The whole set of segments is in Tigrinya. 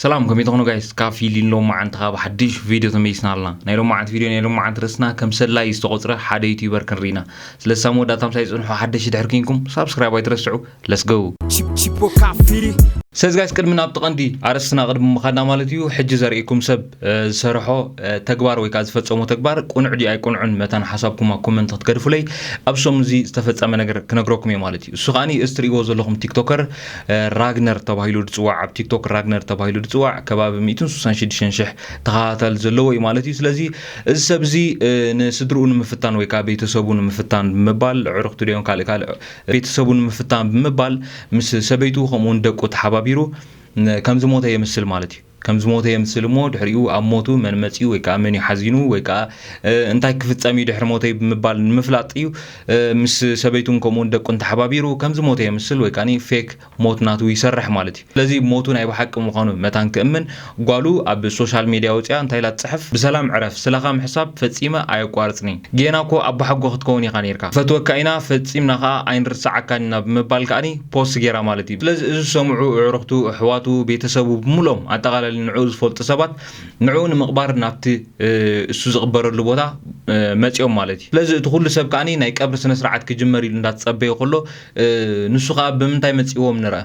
ሰላም፣ ከመይ ትኾኑ ጋይስ? ካብ ፊሊን ሎማዓንቲ ካብ ሓድሽ ቪድዮ ተመይስና ኣለና። ናይ ሎማዓንቲ ቪድዮ፣ ናይ ሎማዓንቲ ርእስና ከም ሰላይ ዝተቖጽረ ሓደ ዩቲዩበር ክንርኢና። ስለዚ ሳብ መወዳእታ ምሳይ ጽንሑ። ሓደሽ ድሕር ኮንኩም ሳብስክራይብ ኣይትረስዑ። Let's go። Chipo Kafiri። ስለዚ ጋይስ፣ ቅድሚ ናብቲ ቀንዲ ኣርእስትና ቅድሚ ምኻድና ማለት እዩ፣ ሕጂ ዘርእየኩም ሰብ፣ እ፣ ዝሰርሖ፣ እ፣ ተግባር ወይ ከኣ ዝፈጸሞ ተግባር ቅኑዕ ድዩ ኣይቅኑዕን መታን ሓሳብኩም ኣብ ኮመንት ክትገድፉለይ። ኣብ ሰሙን እዚ ዝተፈጸመ ነገር ክነግረኩም እየ ማለት እዩ። እሱ ከኣኒ እዚ ትርእይዎ ዘለኹም ቲክቶከር፣ እ፣ ራግነር ተባሂሉ ዝጽዋዕ፣ ኣብ ቲክቶክ ራግነር ተባሂሉ ዝጽዋዕ ከባቢ ሚእትን ስሳን ሽዱሽተን ሽሕ ተኸታታሊ ዘለዎ እዩ ማለት እዩ። ስለዚ እዚ ሰብ እዚ፣ እ፣ ንስድርኡ ንምፍታን ወይ ከኣ ቤተሰቡ ንምፍታን ብምባል፣ ኣዕሩኽቱ ድዮም ካልእ ካልእ ቤተሰቡ ንምፍታን ብምባል ምስ ሰበይቱ ከምኡ እውን ደቁ ተሓባቢሩ ን-፣ ከም ዝሞተ የምስል ማለት እዩ። ከም ዝሞተ የምስል እሞ ድሕሪኡ ኣብ ሞቱ መን መጺኡ ወይ ከኣ መን እዩ ሓዚኑ ወይ ከኣ፣ እ፣ እንታይ ክፍጸም እዩ ድሕሪ ሞተይ ብምባል ንምፍላጥ እዩ፣ እ፣ ምስ ሰበይቱን ከምኡ እውን ደቁን ተሓባቢሩ ከም ዝሞተ የምስል ወይ ከኣ ፌክ ሞት ናቱ ይሰርሕ ማለት እዩ። ስለዚ ሞቱ ናይ ብሓቂ ምዃኑ መታን ክእምን ጓሉ ኣብ ሶሻል ሜድያ ወጺኣ እንታይ ኢላ ትጽሕፍ? "ብሰላም ዕረፍ፣ ስለኻ ምሕሳብ ፈጺመ ኣየቋርጽን እየ። ጌና እኮ ኣቦሓጎ ክትከውን ኢኻ ኔርካ። ፈትወካ ኢና፣ ፈጺምና ከኣ ኣይንርስዓካን ኢና" ብምባል ከኣኒ ፖስት ጌራ ማለት እዩ። ስለዚ እዚ ዝሰምዑ ኣዕሩኽቱ፣ ኣሕዋቱ፣ ቤተሰቡ ብምልኦም ኣጠቓላሊ ንዕኡ ዝፈልጡ ሰባት ንዕኡ ንምቕባር ናብቲ፣ እ፣ እሱ ዝቕበረሉ ቦታ፣ እ፣ መጺኦም ማለት እዩ። ስለዚ እቲ ኩሉ ሰብ ከኣኒ ናይ ቀብሪ ስነ ስርዓት ክጅመር ኢሉ እንዳተጸበየ ከሎ፣ እ፣ ንሱ ከኣ ብምንታይ መጺእዎም ንርኣ?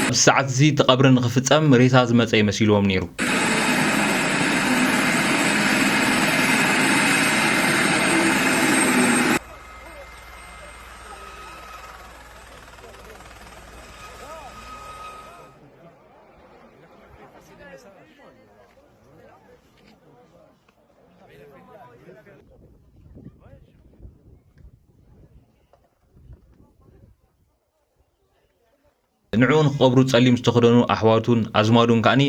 ኣብዚ ሰዓት እዚ እቲ ቀብሪ ንኽፍጸም ሬሳ ዝመጸ እዩ መሲልዎም ነይሩ። ንዕኡ ንክቐብሩ ጸሊም ዝተኸደኑ ኣሕዋቱን ኣዝማዱን ከኣኒ፣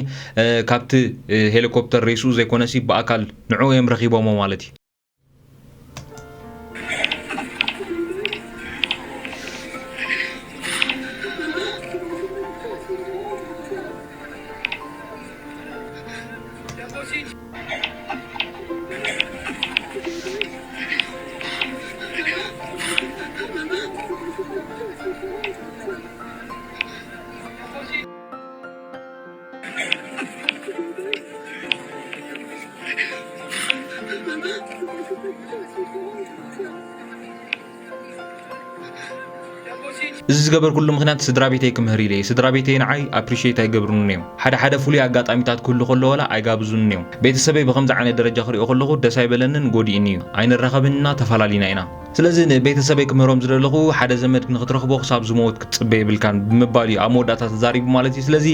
እ፣ ካብቲ፣ እ፣ ሄሊኮፕተር ሬስኡ ዘይኮነሲ ብኣካል ንዕኡ እዮም ረኺቦሞ ማለት እዩ። እዚ ዝገበርኩሉ ምኽንያት ስድራ ቤተይ ክምህር ኢለ እየ። ስድራ ቤተይ ንዓይ ኣፕሪሼት ኣይገብሩን እዮም። ሓደ ሓደ ፍሉይ ኣጋጣሚታት ክህሉ ከሎ ዋላ ኣይጋብዙን እዮም። ቤተሰበይ ብኸምዚ ዓይነት ደረጃ ክሪኦ ከለኹ ደስ ኣይበለንን፣ ጎዲእኒ እዩ። ኣይንራኸብን ኢና፣ ተፈላለዩና ኢና። ስለዚ ንቤተሰበይ ክምህሮም ዝደለኹ፣ ሓደ ዘመድ ንክትረኽቦ ክሳብ ዝሞት ክትጽበ የብልካን ብምባል እዩ ኣብ መወዳእታ ተዛሪቡ ማለት እዩ። ስለዚ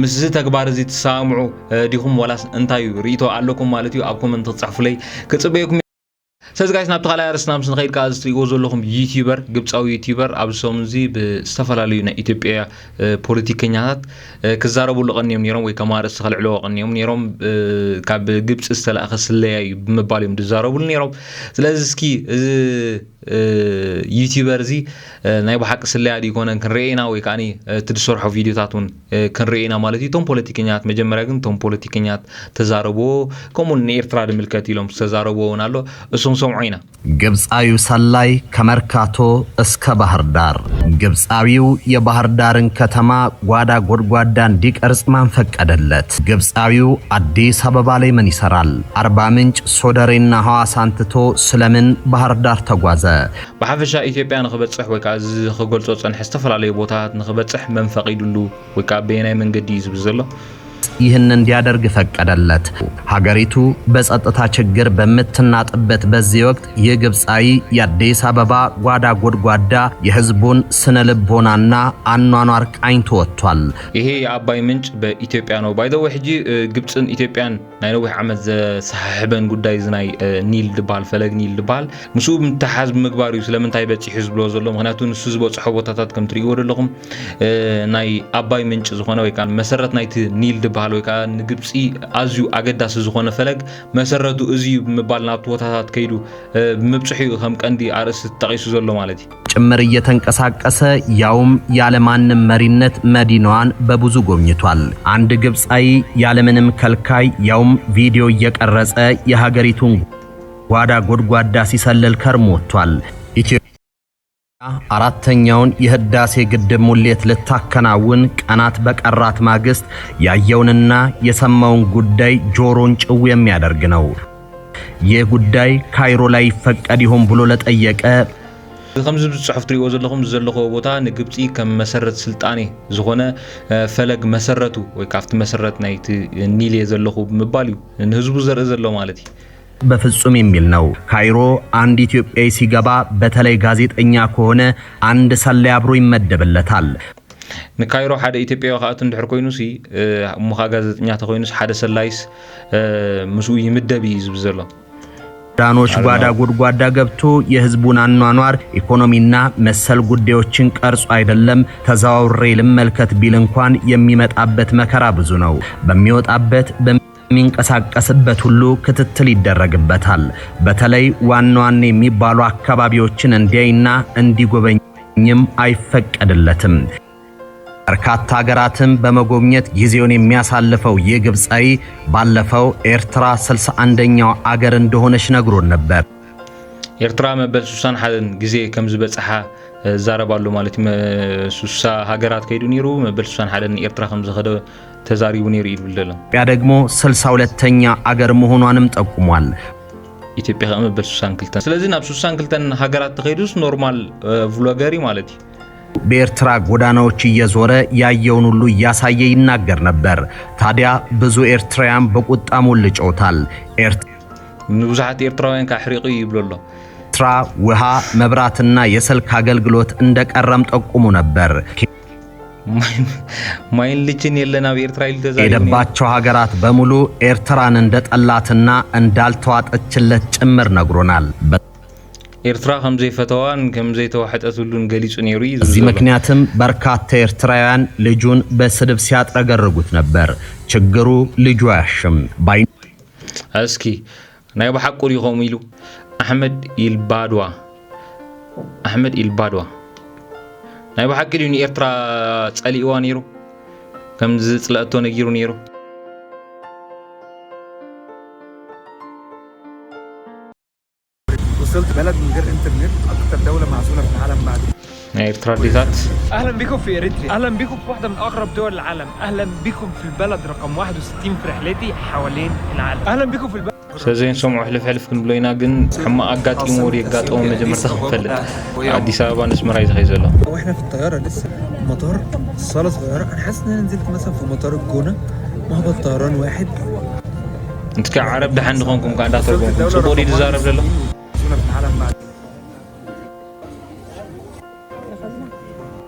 ምስዚ ተግባር እዚ ትሰማምዑ፣ እ፣ ዲኹም ዋላስ እንታይ እዩ ርእይቶ ኣለኩም ማለት እዩ? ኣብ ኮመንት ክትጽሕፉለይ ክጽበየኩም። ስለዚ ጋይስ፣ ናብቲ ካልኣይ ኣርእስትና ምስ ንኸይድ ከኣ፣ እዚ ትሪእዎ ዘለኹም ዩቲዩበር፣ ግብጻዊ ዩቲዩበር ኣብዚ ሰሙን እዚ ብዝተፈላለዩ ናይ ኢትዮጵያ፣ እ፣ ፖለቲከኛታት፣ እ፣ ክዛረብሉ ቀንዮም ነይሮም ወይ ከም ኣርእስቲ ከልዕልዎ ቀንዮም ነይሮም። እ፣ ካብ ግብጺ ዝተላእኸ ስለያ እዩ ብምባል እዮም ዝዛረብሉ ነይሮም። ስለዚ እስኪ እዚ፣ እ፣ ዩቲዩበር እዚ፣ እ፣ ናይ ብሓቂ ስለያ ድዩ ይኮነን ክንርኢ ኢና ወይ ከኣኒ፣ እ፣ እቲ ዝሰርሖ ቪድዮታት እውን፣ እ፣ ክንርኢ ኢና ማለት እዩ። እቶም ፖለቲከኛታት መጀመርያ ግን እቶም ፖለቲከኛታት ተዛረብዎ፣ ከምኡ እውን ንኤርትራ ዝምልከት ኢሎም ዝተዛረብዎ እውን ኣሎ። እሱም ሰምዖ ኢና። ግብፃዊው ሰላይ ከመርካቶ እስከ ባህር ዳር። ግብፃዊው የባህር ዳርን ከተማ ጓዳ ጎድጓዳ እንዲቀርጽ ማን ፈቀደለት? ግብፃዊው አዲስ አበባ ላይ ምን ይሰራል? አርባ ምንጭ፣ ሶደሬና ሐዋሳን ትቶ ስለምን ባህር ዳር ተጓዘ? ብሓፈሻ ኢትዮጵያ ንኽበጽሕ ወይ ከኣ እዚ ክገልጾ ዝጸንሐ ዝተፈላለዩ ቦታታት ንኽበጽሕ መን ፈቒዱሉ ወይ ከኣ በየናይ መንገዲ እዩ ዝብል ዘሎ? ይህን እንዲያደርግ ፈቀደለት። ሀገሪቱ በጸጥታ ችግር በምትናጥበት በዚህ ወቅት ይህ ግብፃዊ የአዲስ አበባ ጓዳ ጎድጓዳ የህዝቡን ስነ ልቦናና አኗኗር ቃኝቶ ወጥቷል። ይሄ የአባይ ምንጭ በኢትዮጵያ ነው። ባይዘወ ሕጂ ግብፅን ኢትዮጵያን ናይ ነዊሕ ዓመት ዘሰሓሕበን ጉዳይ እዚ ናይ ኒል ዝበሃል፣ ፈለግ ኒል ዝበሃል፣ ምስኡ ምትሓዝ ብምግባር እዩ ስለምንታይ በፂሑ ዝብሎ ዘሎ። ምክንያቱ ንሱ ዝበፅሖ ቦታታት ከም ትርእይዎ ዘለኹም ናይ ኣባይ ምንጭ ዝኾነ ወይ ከዓ መሰረት ናይቲ ኒል ዝበሃል ወይ ከዓ ንግብፂ ኣዝዩ ኣገዳሲ ዝኾነ ፈለግ መሰረቱ እዚ እዩ ብምባል ናብቲ ቦታታት ከይዱ ብምብፅሑ እዩ ከም ቀንዲ ኣርእስቲ ተጠቒሱ ዘሎ ማለት እዩ። ጭምር እየተንቀሳቀሰ፣ ያውም ያለማንም መሪነት መዲናዋን በብዙ ጎብኝቷል። አንድ ግብፃዊ ያለምንም ከልካይ ያውም ቪዲዮ እየቀረጸ የሀገሪቱን ጓዳ ጎድጓዳ ሲሰልል ከርሞ ወጥቷል። ኢትዮጵያ አራተኛውን የህዳሴ ግድብ ሙሌት ልታከናውን ቀናት በቀራት ማግስት ያየውንና የሰማውን ጉዳይ ጆሮን ጭው የሚያደርግ ነው። ይህ ጉዳይ ካይሮ ላይ ይፈቀድ ይሆን ብሎ ለጠየቀ፣ እዚ ከምዚ ጽሑፍ ትሪእዎ ዘለኹም ዘለኹዎ ቦታ ንግብጺ ከም መሰረት ስልጣኔ ዝኾነ ፈለግ መሰረቱ ወይ ካብቲ መሰረት ናይቲ ኒል እየ ዘለኹ ብምባል እዩ ንህዝቡ ዘርኢ ዘሎ ማለት እዩ። በፍጹም የሚል ነው። ካይሮ አንድ ኢትዮጵያዊ ሲገባ በተለይ ጋዜጠኛ ከሆነ አንድ ሰላይ አብሮ ይመደብለታል። ንካይሮ ሓደ ኢትዮጵያዊ ክኣቱ እንድሕር ኮይኑ ሲ እሞ ካ ጋዜጠኛ ተኮይኑስ ሓደ ሰላይስ ምስኡ ይምደብ እዩ ዝብል ዘሎ። ዳኖች ጓዳ ጎድጓዳ ገብቶ የህዝቡን አኗኗር፣ ኢኮኖሚና መሰል ጉዳዮችን ቀርጾ አይደለም ተዘዋውሬ ልመልከት ቢል እንኳን የሚመጣበት መከራ ብዙ ነው። በሚወጣበት በሚንቀሳቀስበት ሁሉ ክትትል ይደረግበታል። በተለይ ዋና ዋና የሚባሉ አካባቢዎችን እንዲያይና እንዲጎበኝም አይፈቀድለትም። በርካታ ሀገራትን በመጎብኘት ጊዜውን የሚያሳልፈው ይህ ግብፃዊ ባለፈው ኤርትራ ስልሳ አንደኛው አገር እንደሆነች ነግሮን ነበር። ኤርትራ መበል ሱሳን ሓደን ግዜ ከም ዝበጽሓ ይዛረብ ኣሎ ማለት እዩ። መ-፣ ሱሳ ሃገራት ከይዱ ነይሩ፣ መበል ሱሳን ሓደን ኤርትራ ከም ዝኸደ ተዛሪቡ ነይሩ እዩ ዝብል ዘሎ። ኢትዮጵያ ደግሞ ስልሳ ሁለተኛ አገር መሆኗንም ጠቁሟል። ኢትዮጵያ ከኣ መበል ሱሳን ክልተን። ስለዚ ናብ ሱሳን ክልተን ሃገራት ተኸይዱስ ኖርማል፣ እ፣ ቭሎገር እዩ ማለት እዩ። በኤርትራ ጎዳናዎች እየዞረ ያየውን ሁሉ እያሳየ ይናገር ነበር። ታዲያ ብዙ ኤርትራውያን በቁጣ ሞልጨውታል። ኤርት- ንብዙሓት ኤርትራውያን ከኣ ኣሕሪቑ እዩ ይብሎ ኣሎ። ኤርትራ ውሃ፣ መብራትና የስልክ አገልግሎት እንደቀረም ጠቁሞ ነበር። ማይን ልችን የለን ኣብ ኤርትራ ኢሉ ተዛሪቡ ነይሩ። የሄደባቸው ሀገራት በሙሉ ኤርትራን እንደጠላትና እንዳልተዋጠችለት ጭምር ነግሮናል። በ- ኤርትራ ከም ዘይፈተዋን ከም ዘይተዋሕጠትሉን ገሊጹ ነይሩ እዩ ዝብል ዘሎ። በዚህ ምክንያትም በርካታ ኤርትራውያን ልጁን በስድብ ሲያጥረገርጉት ነበር። ችግሩ ልጁ አያሽም። ባይ- እስኪ ናይ ብሓቁ ድዩ ከምኡ ኢሉ? ኣሕመድ ኢልባድዋ፣ ኣሕመድ ኢልባድዋ፣ ናይ ብሓቂ ድዩ ንኤርትራ ጸሊእዋ ነይሩ? ከም ዝጽለአቶ ነጊሩ ነይሩ? وصلت بلد من غير انترنت، اكتر دولة معزولة في العالم بعد. ናይ ኤርትራ ኣዴታት። اهلا بكم في اريتريا، اهلا بكم في واحدة من اقرب دول العالم، اهلا بكم في البلد رقم واحد وستين في رحلتي حوالين العالم، اهلا بكم في البلد. ስለዚ ንሰምዖ ሕልፍ ሕልፍ ክንብሎ ኢና፣ ግን ሕማቕ ኣጋጢሞ ወዲ የጋጠሞ መጀመርታ ክንፈልጥ። ኣዲስ ኣበባ ንስመራ እዩ ዝኸይ ዘሎ። واحنا في الطيارة لسه، مطار، صالة صغيرة، انا حاسس ان انا نزلت مثلا في مطار الجونة، مهبط طيران واحد. እንት ከ ዓረብ ደሓን ድኾንኩም ከ እንዳተርጎምኩም ጽቡቕ ድዩ ዝዛረብ ዘሎ؟ شوفنا في العالم بعد.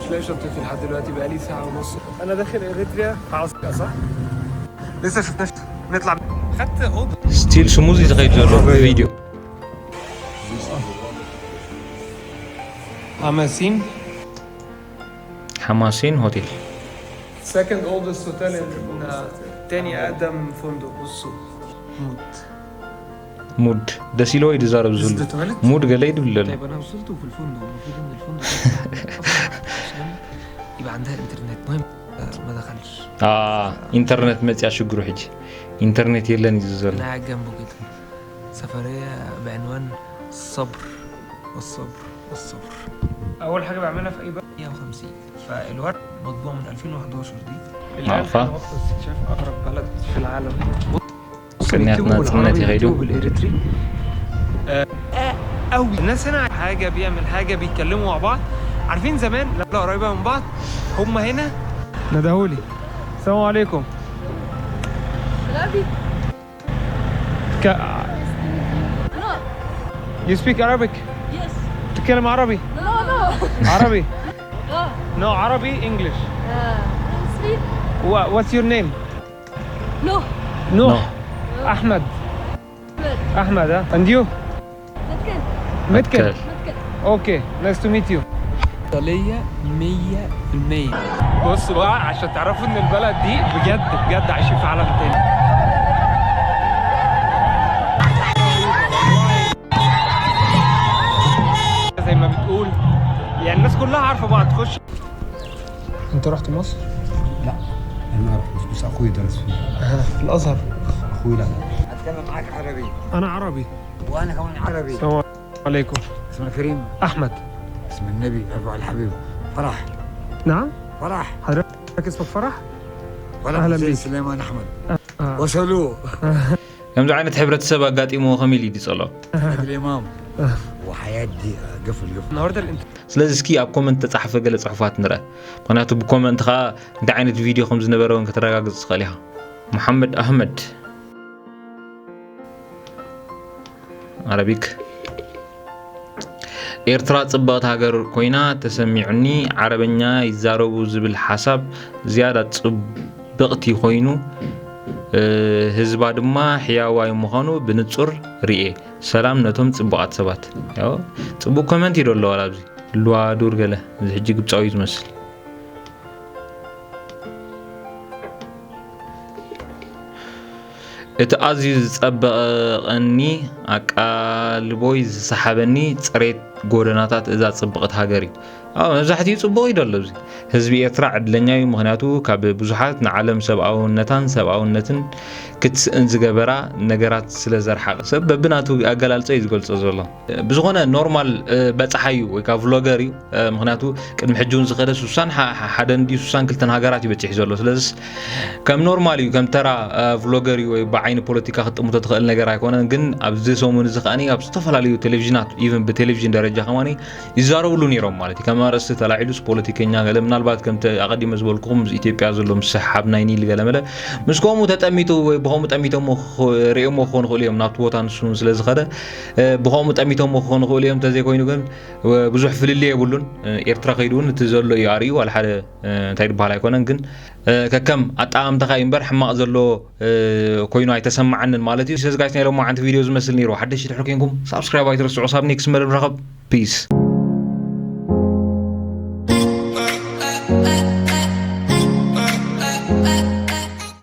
مش لاقي شنطتي لحد دلوقتي، بقالي ساعة ونص. أنا داخل إريتريا في عاصمة، صح؟ لسه شفناش. نطلع. خدت أوضة. ستيل شموزي تخيل جرب فيديو. حماسين. حماسين هوتيل. Second oldest hotel in, uh, تاني أقدم فندق. بصوا. موت. ሙድ ደስ ኢልዎ እዩ ዝዛረብ ዝህሉ። ሙድ ገለ እዩ ዝብል ዘሎ። طيب، أنا وصلت وفي الفندق، المفروض إن الفندق يبقى عندها إنترنت. المهم، آه، ما دخلش. آه، ኢንተርኔት መጽያ ሽግሩ ሕጂ። ኢንተርኔት የለን እዩ ዝብል ዘሎ። أنا قاعد جنبه كده. سفرية بعنوان الصبر والصبر والصبر. أول حاجة بعملها في أي بلد مية وخمسين. فالورق مطبوع من ألفين وحداشر دي. الآن إحنا وقت استكشاف أغرب بلد في العالم. ቅንያት ናጽነት ይኸይዱ። قوي. الناس هنا حاجة بيعمل حاجة، بيتكلموا مع بعض. عارفين زمان لو قريبة من بعض، هم هنا. ندهولي. السلام عليكم. ك... You speak Arabic? تتكلم عربي؟ عربي؟ No, عربي، English. What, what's your name? نوح. نوح. أحمد. أحمد، ها؟ And you? متكل. متكل. Okay, nice to meet you. إيطالية مية في المية. بص بقى، عشان تعرفوا إن البلد دي بجد، بجد عايشين في عالم تاني. زي ما بتقول، يعني الناس كلها عارفة بعض. تخش. أنت رحت مصر؟ لا، انا ما رحتش، بس اخوي درس فيه. في الأزهر. اخوي لا. اتكلم معاك عربي. أنا عربي. وانا كمان عربي. السلام عليكم. اسمه كريم. أحمد. اسم النبي، ارفع الحبيب. فرح. نعم. فرح. حضرتك اسمك فرح؟ ولا أهلاً حسين بيك. سليمان احمد. آه. وصلوا. ከምዚ ዓይነት ሕብረተሰብ ኣጋጢሞ ከመይ ኢሉ ይጸሎ? الامام. وحياة دي قفل قفل. النهارده الانت... ስለዚ እስኪ ኣብ ኮመንት ተጻሕፈ ገለ ጽሑፋት ንርአ። ምክንያቱ ብኮመንት ከዓ እንታይ ዓይነት ቪድዮ ከም ዝነበረ እውን ከተረጋግጽ ትኽእል ኢኻ። መሓመድ ኣህመድ፣ ኣረቢክ። ኤርትራ ጽብቕቲ ሃገር ኮይና ተሰሚዑኒ፣ ዓረበኛ ይዛረቡ ዝብል ሓሳብ ዝያዳ ጽብቕቲ ኮይኑ፣ ህዝባ ድማ ሕያዋይ ምዃኑ ብንጹር ርእየ። ሰላም ነቶም ጽቡቓት ሰባት። ያው ጽቡቕ ኮመንት እዩ ዶ ኣሎ ዋላ ኣብዚ? ልዋ ዱር ገለ፣ እዚ ሕጂ ግብጻዊ እዩ ዝመስል። እቲ ኣዝዩ ዝጸበቐኒ ኣቃልቦይ ዝሰሓበኒ ጽሬት ጎደናታት እዛ ጽብቕቲ ሃገር እዩ። ኣዎ፣ መብዛሕትኡ ጽቡቕ እዩ ደሎ ኣብዚ። ህዝቢ ኤርትራ ዕድለኛ እዩ፣ ምኽንያቱ ካብ ብዙሓት ንዓለም ሰብኣውነታን ሰብኣውነትን ክትስእን ዝገበራ ነገራት ስለ ዘርሓቐ። ሰብ በብናቱ ኣገላልጾ እዩ ዝገልጾ ዘሎ። ብዝኾነ ኖርማል በጻሓይ እዩ ወይ ከዓ ቭሎገር እዩ። ምኽንያቱ ቅድሚ ሕጂ እውን ዝኸደ ሱሳን ሓደ እንዲ ሱሳን ክልተን ሃገራት እዩ በፂሑ ዘሎ። ስለዚ ከም ኖርማል እዩ፣ ከም ተራ ቭሎገር እዩ ወይ ብዓይኒ ፖለቲካ ክትጥምቶ ትኽእል ነገር ኣይኮነን። ግን ኣብዚ ሰሙን እዚ ከዓኒ ኣብ ዝተፈላለዩ ቴሌቪዥናት፣ ኢቨን ብቴሌቪዥን ደረጃ ከማኒ ይዛረብሉ ነይሮም ማለት እዩ። ከም ኣርእስቲ ተላዒሉስ ፖለቲከኛ ገለ፣ ምናልባት ከምቲ ኣቐዲመ ዝበልኩኹም ምስ ኢትዮጵያ ዘሎ ምስሕሓብ ናይ ኒል ገለ መለ ምስ ከምኡ ተጠሚቱ ወይ ብኸምኡ ጠሚቶሞ ክኾ- ርእዮሞ ክኾኑ ይኽእሉ እዮም ናብቲ ቦታ ንሱ እውን ስለ ዝኸደ ብኸምኡ ጠሚቶሞ ክኾኑ ይኽእሉ እዮም። እንተዘይኮይኑ ግን ብዙሕ ፍልልይ የብሉን። ኤርትራ ከይዱ እውን እቲ ዘሎ እዩ ኣርእዩ ዋላ ሓደ እንታይ ዝበሃል ኣይኮነን። ግን ከከም ኣጠማምታኻ እዩ እምበር ሕማቕ ዘሎ ኮይኑ ኣይተሰማዓንን ማለት እዩ። ስለዚ ጋይስ ናይ ሎማዓንቲ ቪድዮ ዝመስል ነይሩ። ሓደሽቲ ድሕሪ ኮንኩም ሳብስክራይብ ኣይትረስዑ። ሳብ ኔክስት መደብ ንራኸብ። ፒስ።